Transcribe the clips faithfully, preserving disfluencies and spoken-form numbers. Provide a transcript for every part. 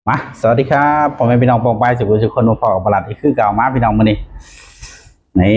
มา สวัสดีครับ พ่อแม่พี่น้องป้องปายสุขุมสุขคน มาพอกับบาลัดอีกคือเก่า มาพี่น้อง มื้อนี้ นี่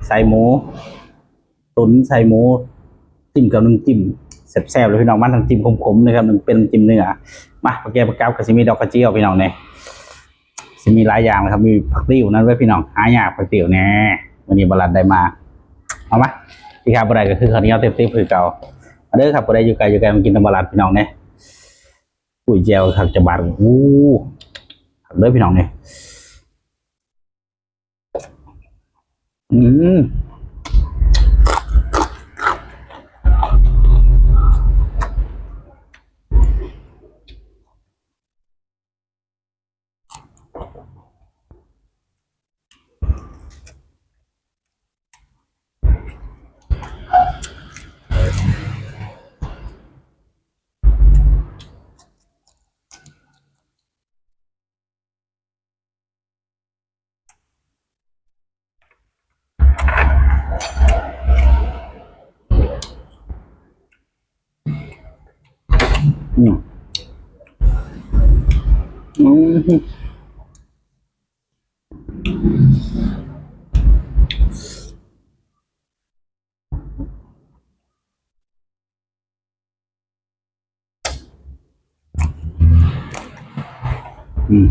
ใส่หมู ตุ๋นใส่หมู จิ้มกับน้ำจิ้มแซ่บๆเลยพี่น้อง มาทั้งจิ้มขมๆนะครับ มันเป็นน้ำจิ้มเนื้อ มา ปลาแก้วปลาเก๋าก็สิมีดอกกระเจียวพี่น้องเนี่ย สิมีหลายอย่างนะครับ มีผักติ้วนั่นไว้พี่น้อง หายากผักติ้วเนี่ย วันนี้บาลัดได้มา เอามา ที่ขาดบ่ได้ก็คือข้าวเหนียวเต็มๆคือเก่า มาเด้อครับ ผู้ใดอยู่ไกลอยู่ไกลมากินตำบาลัดพี่น้องเนี่ย อุ้ย แจ่วครับ จะบาด อู้ ครับเด้อพี่น้องเนี่ย อืม อืม อืม อืม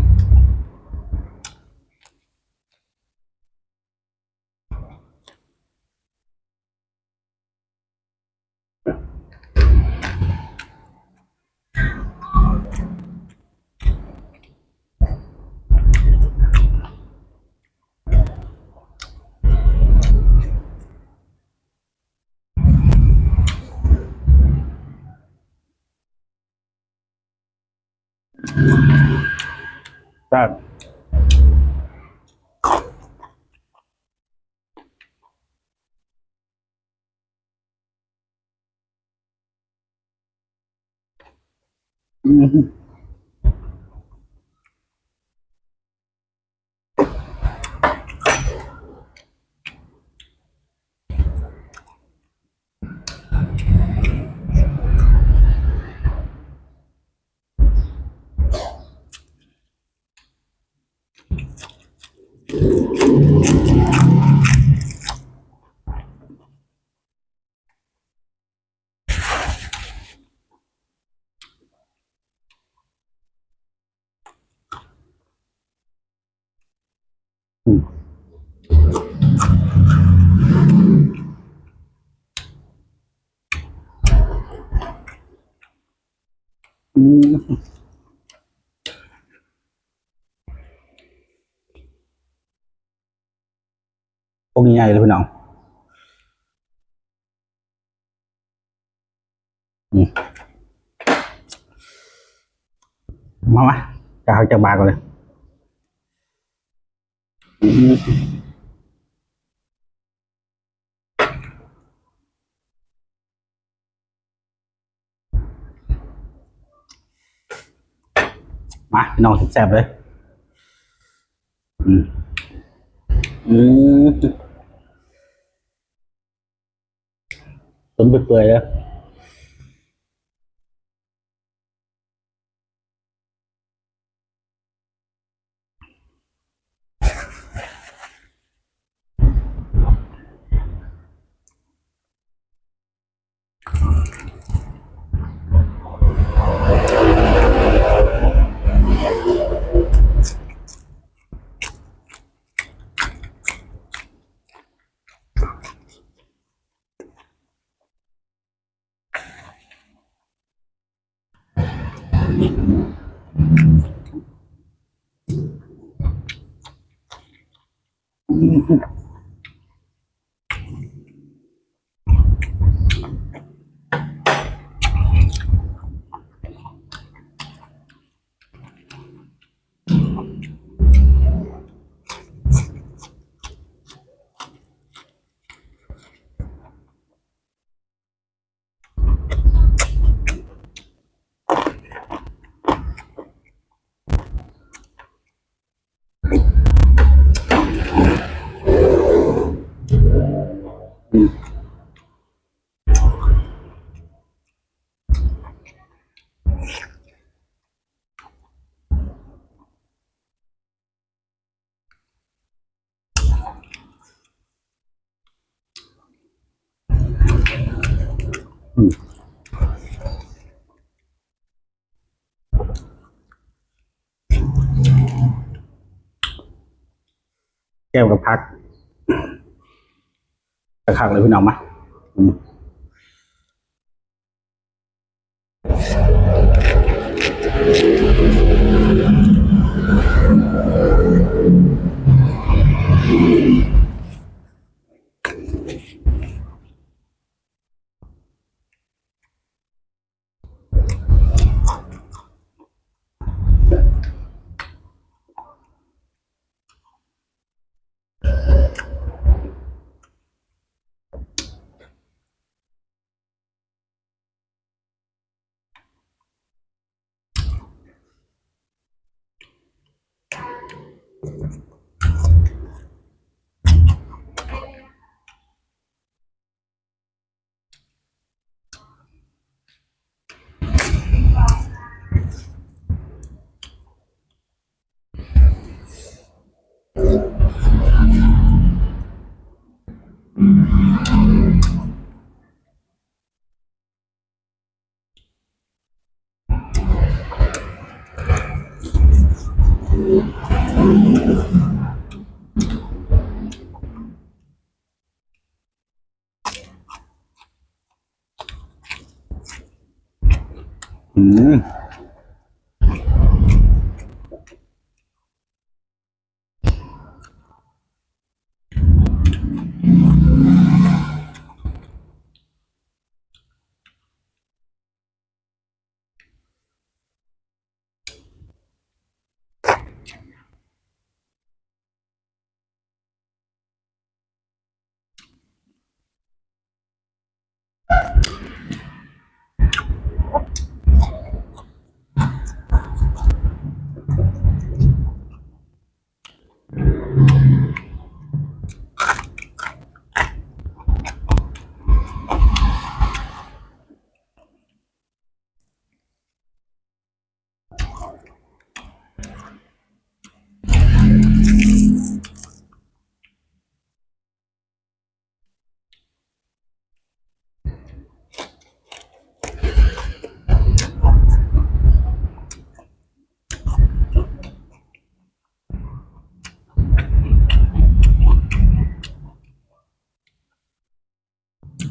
ครับ อืม อืม อืม พวกนี้ใหญ่เลยพี่น้อง อืม มา มา จะเอาจากบาทก่อนเลย อืม มาพี่น้อง แซ่บๆเลย อืม อืม จนเปื่อยๆเลย อื แก้มกับผัก คักๆเลยพี่น้องมา อืม อืม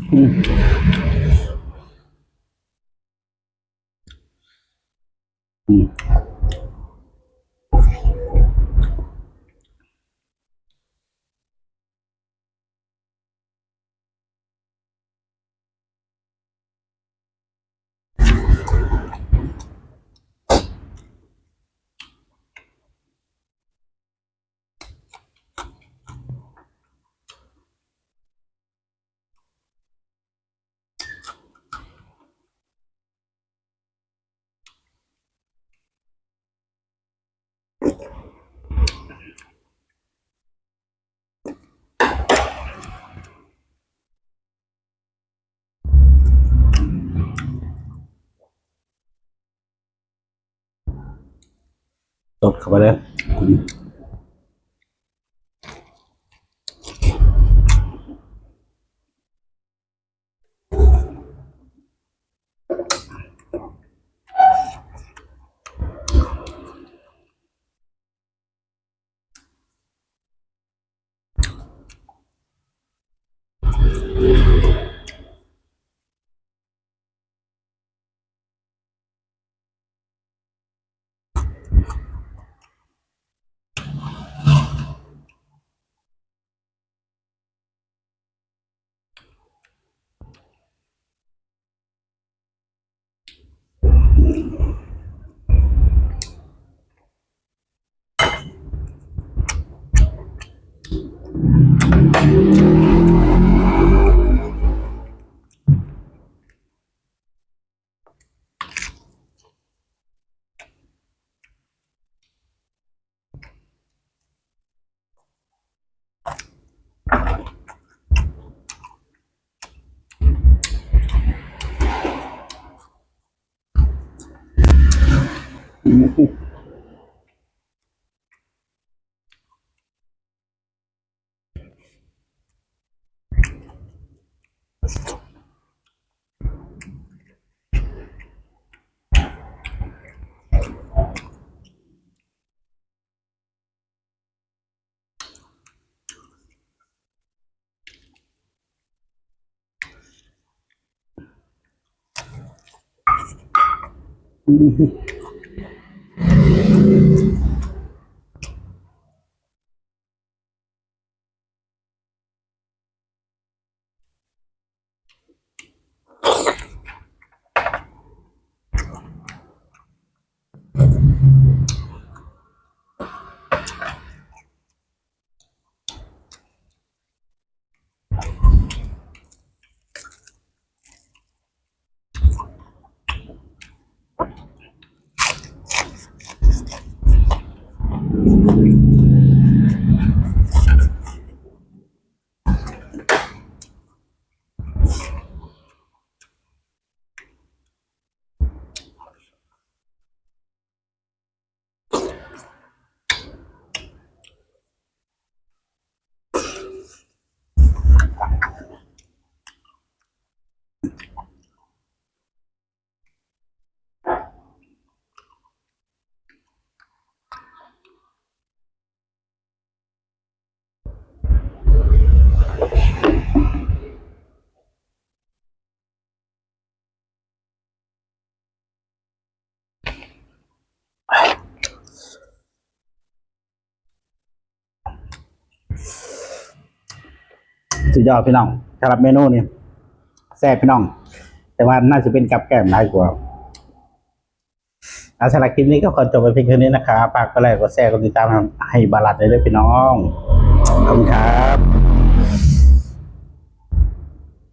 อืม อืม ตดเข้าไปเลย สุดยอดพี่น้อง สำหรับเมนูนี้แซ่บพี่น้อง แต่ว่าน่าจะเป็นกับแกล้มหลายกว่า เอาสำหรับคลิปนี้ก็ขอจบไปเพียงเท่านี้นะครับ ฝากกดไลค์กดแชร์กดติดตามให้บาลัดเลยด้วยพี่น้อง ขอบคุณครับ